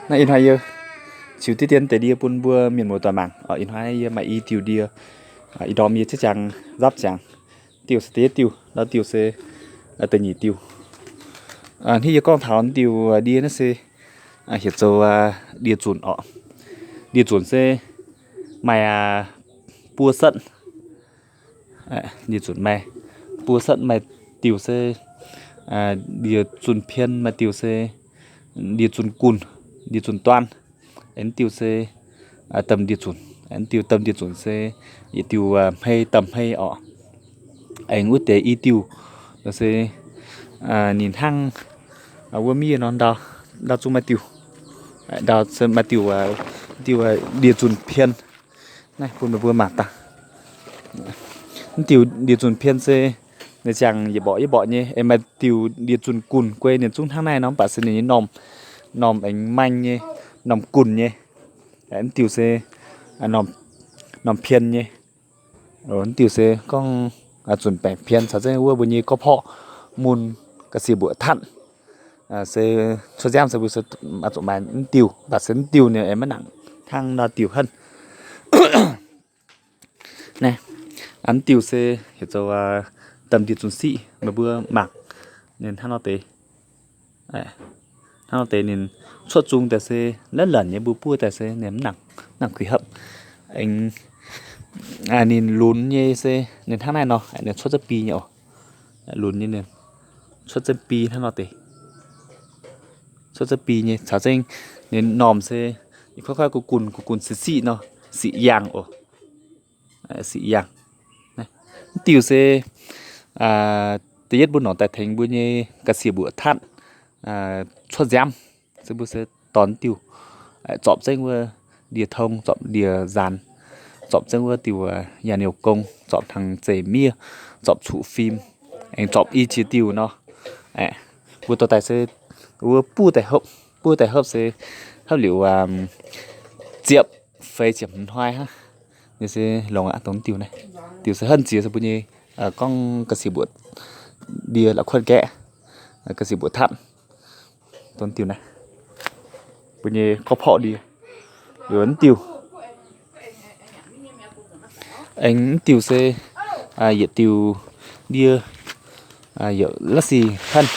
Naaiv ih hnoi yie ziux diqv dien deix ndie bun mbuo mienh muoz-doic mangc. Ih hnoi yie maaih i diuh ndie, ih ndorm yie ziex jangx nzapv ziangx. Diuh se deix yietv diuh, nor diuh se da'nyeic diuh. Hnangv yie gorngv taux diuh ndie naaiv se heuc zoux ndie-zunc orqc. Ndie-zunc se maaih buo setv. Ndie-zunc maaih buo setv, maaih diuh se ndie-zunc pien, maaih diuh se ndie-zunc gunh, ndie-zunc duan. Aengx diuh se domh ndie-zunc. Aengx diuh domh ndie-zunc se yietc diuh hmei domh hmei orqc. Aengx wuov deix i diuh se ninh hnangv wuov miev nor, ndau, ndau zungv maaih diuh. Ndau se maaih diuh, diuh ndie-zunc pien. Naaiv bun meih mbuo mangc daaih. Mv diuh ndie-zunc pien se ninh ziangh yietc mborqc yietc mborqc nyei. Aengx maaih diuh ndie-zunc gunh guei, ninh zungv hnangv naaiv nor, mv baac se ninh nyei normh, normh aengx maeng nyei, normh gunh nyei. Mv diuh se normh pien nyei. Mv diuh se gorngv zunc baengc pien caux zengv wuov mbuo nyei gorqv-porqv mun ga'sie mbuoqc tatv. Se cuotv nziaamv se mbuo zuqc maaih mv diuh, mv baac se mv diuh ninh aengx maiv nangc hnangv nor diuh hnangv. Naaiv, mv diuh se heuc zoux domh ndie-zunc siqv, meih mbuo mangc ninh hnangv nor deix. Hnangv nor deix ninh cuotv zung daaih se la'la'nc nyei, mbuo buov daaih se ninh mv nangc kuinx hopv. Aengx ninh lunx nyei se ninh hnangv naaiv nor, ninh cuotv za'bi nyei oc. Lunx nyei ninh cuotv za'bi hnangv nor deix. Cuotv za'bi nyei caux zengv ninh normh se kuv kuv gunh gunh siqv siqv nor, siqv yangh oc. Siqv yangh. Mv diuh se da'yietv mbuo nongc daaih tengx mbuo nyei ga'sie mbuoqc tatv cuotv nziaamv se mbuo se dorh diuh zorpc zengv wuov ndie-tong, zorpc ndie-nzaanx, zorpc zengv wuov diuh yangh niouh gong, zorpc tangx zeic miev, zorpc cuqv fim, aengx zorpc i jiex diuh nor. Mbuo dorh daaih se wuov buov daaih hopv, buov daaih hopv se hopv liuz ziepc feix ziepc hmz hnoi hnangv. Ninh se longx aqv, dongh diuh naaiv. Diuh se henv ziex se mbuo nyei gorngv ga'sie mbuoqc ndie la'kuotv gaeqv, ga'sie mbuoqc tatv. Dongh diuh naaiv mbuo nyei gorqv-porqv ndie. Liuz mv diuh, aengx mv diuh se yietc diuh ndie yaac la'sic henv.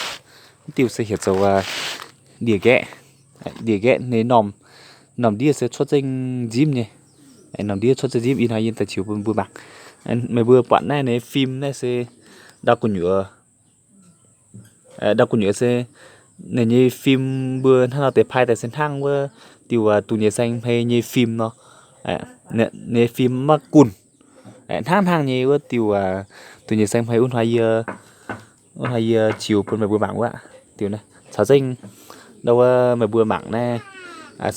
Mv diuh se heuc zoux ndie-nqaeqv. Ndie-nqaeqv nyei normh, normh ndiev se cuotv zengv nzimv nyei. Normh ndiev cuotv zengv nzimv, ih hnoi yie daaih ziux bun mbuo mangc. Meih mbuo buatc naaiv nyei fim naaiv se ndau gu'nyuoz. Ndau gu'nyuoz se ninh nyei fim mbuo hnangv nor deix pai daaih se hnangv wuov diuh duqv nyei saeng hmei nyei fim nor. Ninh nyei fim maiv gunh. Hnangv hnangv nyei wuov diuh duqv nyei saeng hmei wuov hnoi yie, wuov hnoi yie ziux bun meih mbuo mangc wuov diuh naaiv. Caux zengv ndau wuov meih mbuo mangc naaiv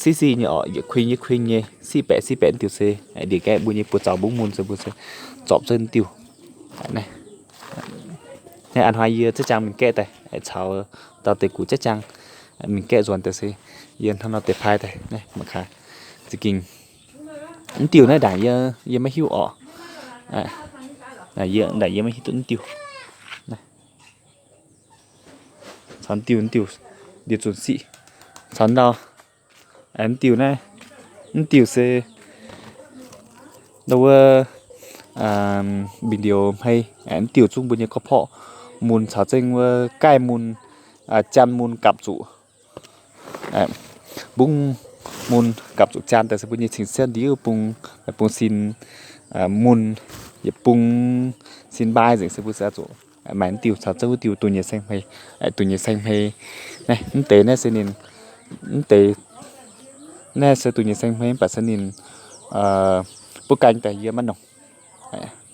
siqv siqv nyei orqc, yietc kuing yietc kuing nyei, siqv baeqc siqv baeqc diuh se ndie-nqaeqv mbuo nyei buoz zaux mbungv mun se mbuo se zorpc zengv diuh. Naaiv a'hnoi yie za'jang mingh gaeqv daaih, caux dauh deix gux za'jang mingh gaeqv nzuonx daaih se yie hnangv nor deix pai daaih. Naaiv mangc gaax, za'gengh mv diuh naaiv ndaangc yie maiv hiuv orqc. Ndaangc yie maiv hiuv duqv mv diuh. Caux diuh, diuh ndie-zunc siqv caux ndau. Mv diuh naaiv, mv diuh se ndau wuov mbing ndioux hmei. Mv diuh zungv mbuo nyei gorqv-porqv mun caux zengv wuov gaih mun, janx mun gapv zuqc mbungv mun gapv zuqc janx daaih se mbuo nyei cing-sienv ndiev bung, bung sin mun, yietc bung sin mbai nzengc se mbuo se zuqc maaih mv diuh caux zengv wuov diuh duqv nyei saeng hmei. Duqv nyei saeng hmei naaiv, mv deix naaiv se ninh, mv deix naaiv se duqv nyei saeng hmei mv baac se ninh butv gaeng daaih yie maiv nongc.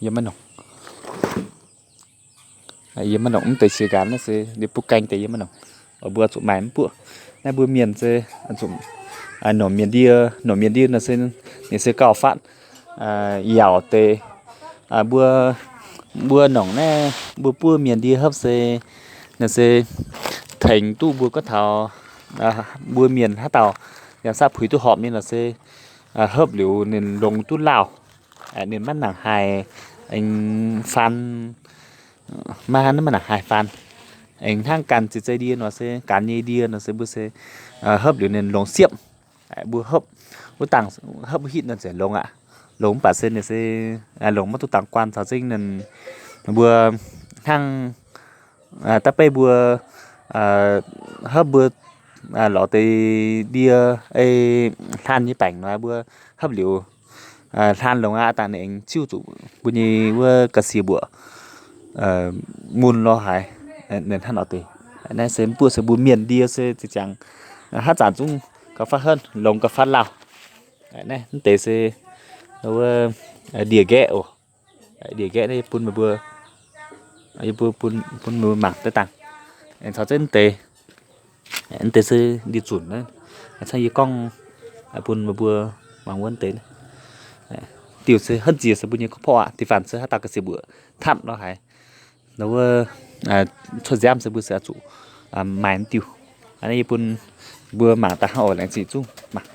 Yie maiv nongc. Yie maiv nongc. Mv deix qiex nqaanx naaiv se ninh butv gaeng daaih yie maiv nongc. Mbuo zuqc maaih mv buoqv. Naaiv mbuo mienh se zuqc nongc mienh ndie, nongc mienh ndie nor se ninh se gauh fatv yaauc deix. Mbuo, mbuo nongc naaiv mbuo buov mienh ndie hopv se nor se tengx duqv mbuo gorngv taux mbuo mienh haaix dauh yangh saav puix duqv horpc nyei nor se hopv liuz ninh longx duqv lauh. Ninh maiv nangc haaix faan, maiv, maiv nangc haaix faan. Aengx hnangv ganh ziex zei ndie nor se, ganh nyei ndie nor se mbuo se hopv liuz ninh longx siepv. Mbuo hopv wuov dangh, hopv wuov hitv nor ziouc longx aqv. Longx mv baac se ninh se longx maiv duqv dangx guaan caux zengv ninh mbuo hnangv da'beiv mbuo hopv mbuo lorz deix ndie ei hlaan nyei baengc nor mbuo hopv liuz hlaan longx aqv, dangh ninh aengx ziuv zuqc mbuo nyei wuov ga'sie mbuoqc mun lorh haaix. Ninh hnangv nor deix. Naaiv se mv buoqv se mbuo mienh ndie se ziqc ziangx haaix zanc zungv gauh fatv henv, longx gauh fatv lauh. Naaiv mv deix se wuov ndie-nqaeqv oc. Ndie-nqaeqv naaiv yie bun meih mbuo, yie bun, bun meih mbuo mangc daaih dangh. Aengx caux zengv mv deix, mv deix se ndie-zunc naaiv. Hnangv yie gorngv bun meih mbuo mangc wuov deix. Diuh se henv ziex se mbuo nyei korv-porv aqv. Da'faanh se haaix dauh ga'sie mbuoqc tatv lorh haaix, nor wuov cuotv nziaamv se mbuo se oix zuqc maaih diuh. Naaiv yie bun mbuo mangc daaih hnangv oc, laengz zingh zungv mangc.